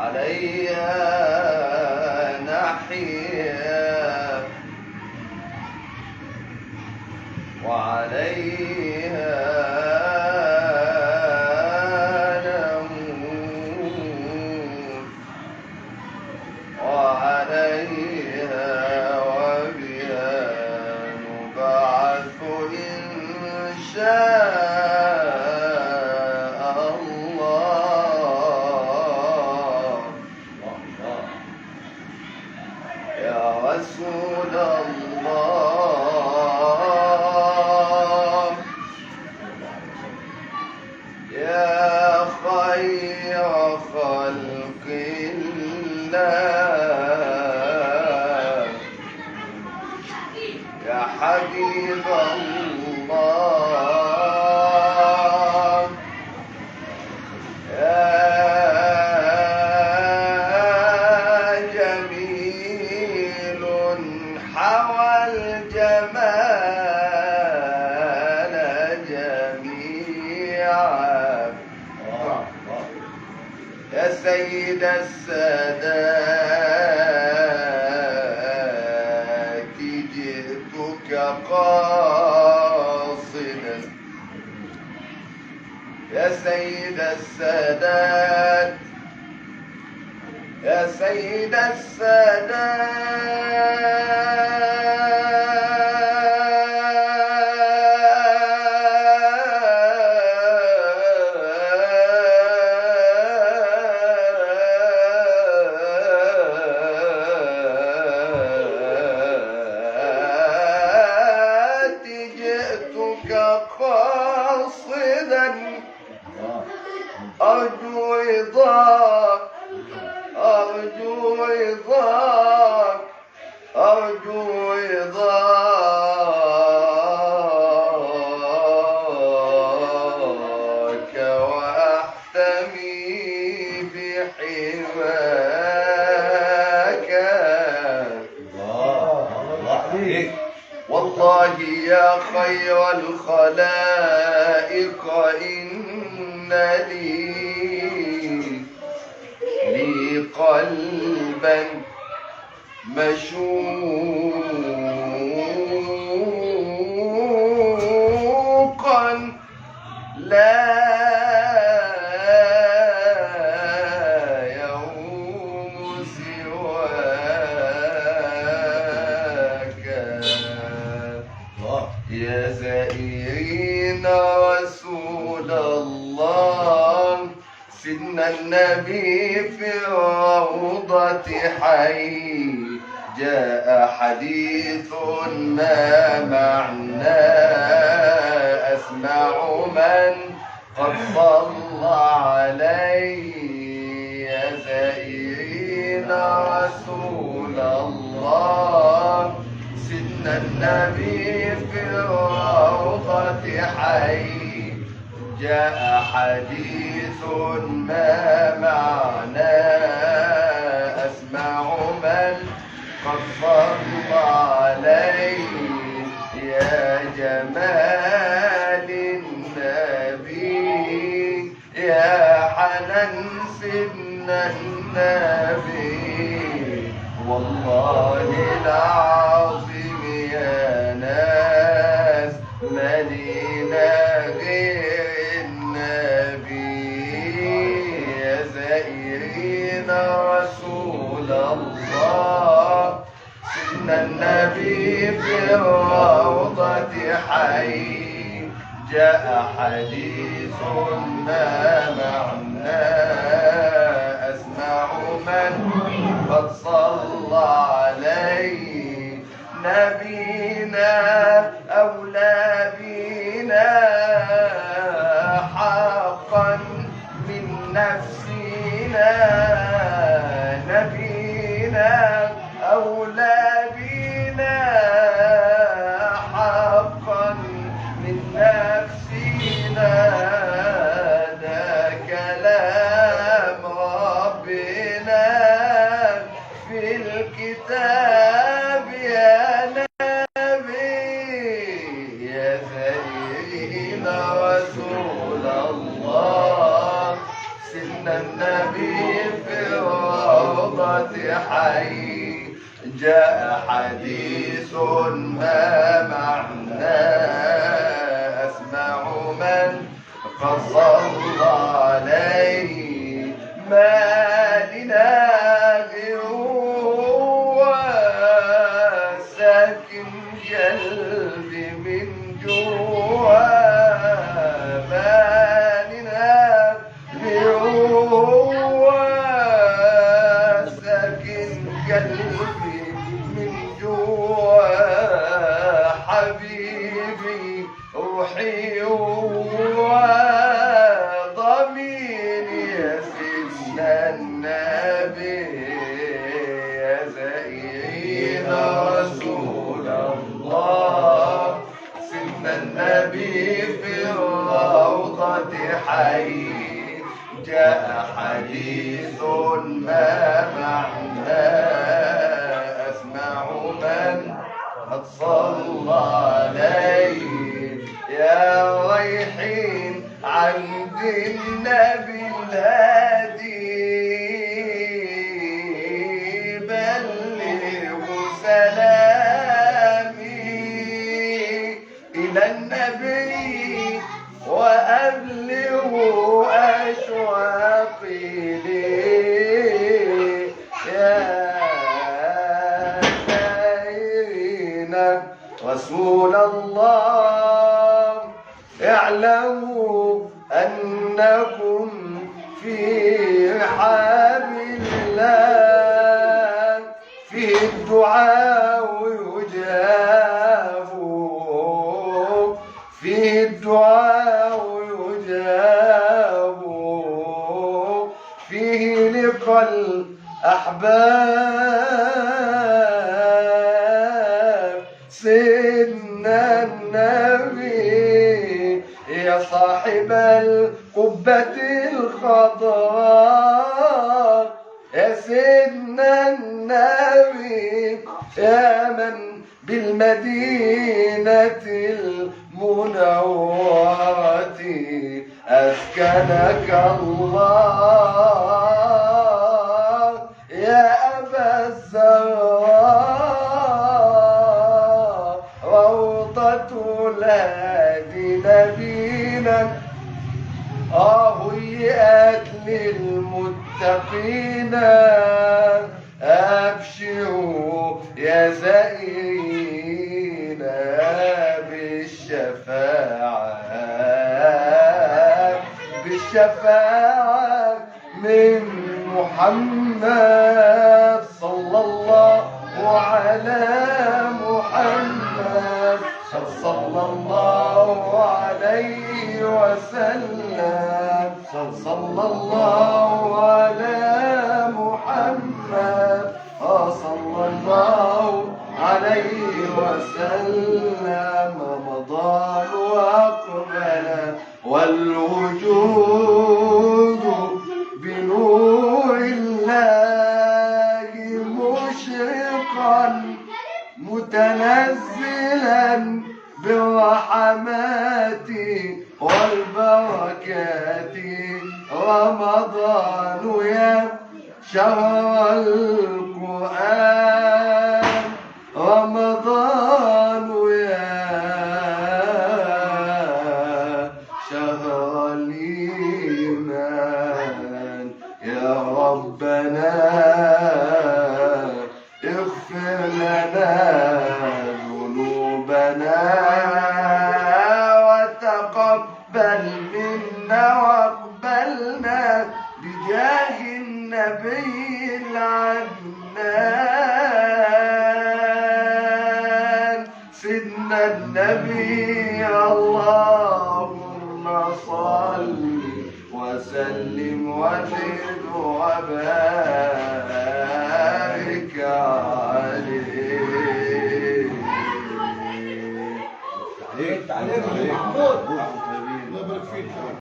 عليها نحيا وعليها نموت وعليها وبها نبعث إن شاء الله. يا رسول الله، يا خير خلق الله، يا حبيب الله، يا جميل حوى الجمال جميعا، يا سيد السادات، جئتك قاصدا. يا سيد السادات، يا سيد السادات، جئتك قاصدا، أرجو رضاك، أرجو رضاك، أرجو رضاك، وأحتمي بحماك. الله الله عليك. والله يا خير الخلائق، إن لي قلبا مشوقا لا يروم سواك. الله. يا زائرين رسول الله، سيدنا النبي في الروضة حي، جاء حديث ما معناه، أسمع من قد صلى عليه. يا زائرين رسول الله، سيدنا النبي في الروضة حي، جاء حديث ما معناه، أسمع من قد صلى عليه. يا جمال النبي، يا حنان سيدنا النبي، والله العظيم يا ناس ما لينا غير النبي. يا زائرين رسول الله، سيدنا النبي في الروضة حي، جاء حديث ما معناه، أسمع من قد صلى عليه. نبينا أولى بنا حقا من نفسنا، نبينا أولى بنا حقا من نفسنا، ده كلام ربنا في الكتاب يا نبي. يا زائرين رسول الله، سيدنا النبي في الروضة حي. جاء حديث ما معناه أسمع من قد صلى عليه، ما لنا غيره ساكن قلبي من جوا، ما لنا غيره ساكن قلبي من جوا، حبيبي روحي وضميري يا سيدنا النبي، يا زائرين رسول الله، سيدنا النبي في الروضة حي. جاء حديث ما معناه أسمع من قد صلى عليه، يا رايحين عند النبي الهادي، بلغوا سلامي إلى النبي وأبلغوا أشواقي ليه، يا سائرين رسول الله، اعلموا أنكم في رحاب الله، فيه الدعاء يجاب، فيه الدعاء يجاب، فيه لقى الأحباب سيدنا النبي، يا صاحب القبة الخضراء، يا سيدنا النبي، يا من بالمدينة المنورة أسكنك الله، يا أبا الزهراء، روضة الهادي نبينا، هيئت للمتقين، أبشروا يا زائرين بالشفاعة، بالشفاعة من محمد، صلى الله على محمد، صلى الله عليه وسلم، صلى الله على محمد، صلى الله عليه وسلم. رمضان أقبل والوجود بنور الله مشرقا متنزلا بالرحمات والبركات، رمضان يا شهر القرآن، رمضان يا شهر الإيمان، يا ربنا اغفر لنا ذنوبنا وتقبل منا واقبلنا بجاه النبي العدنان، سيدنا النبي، اللهم صل وسلم وزد وبارك عليه. عليك عليك محمود.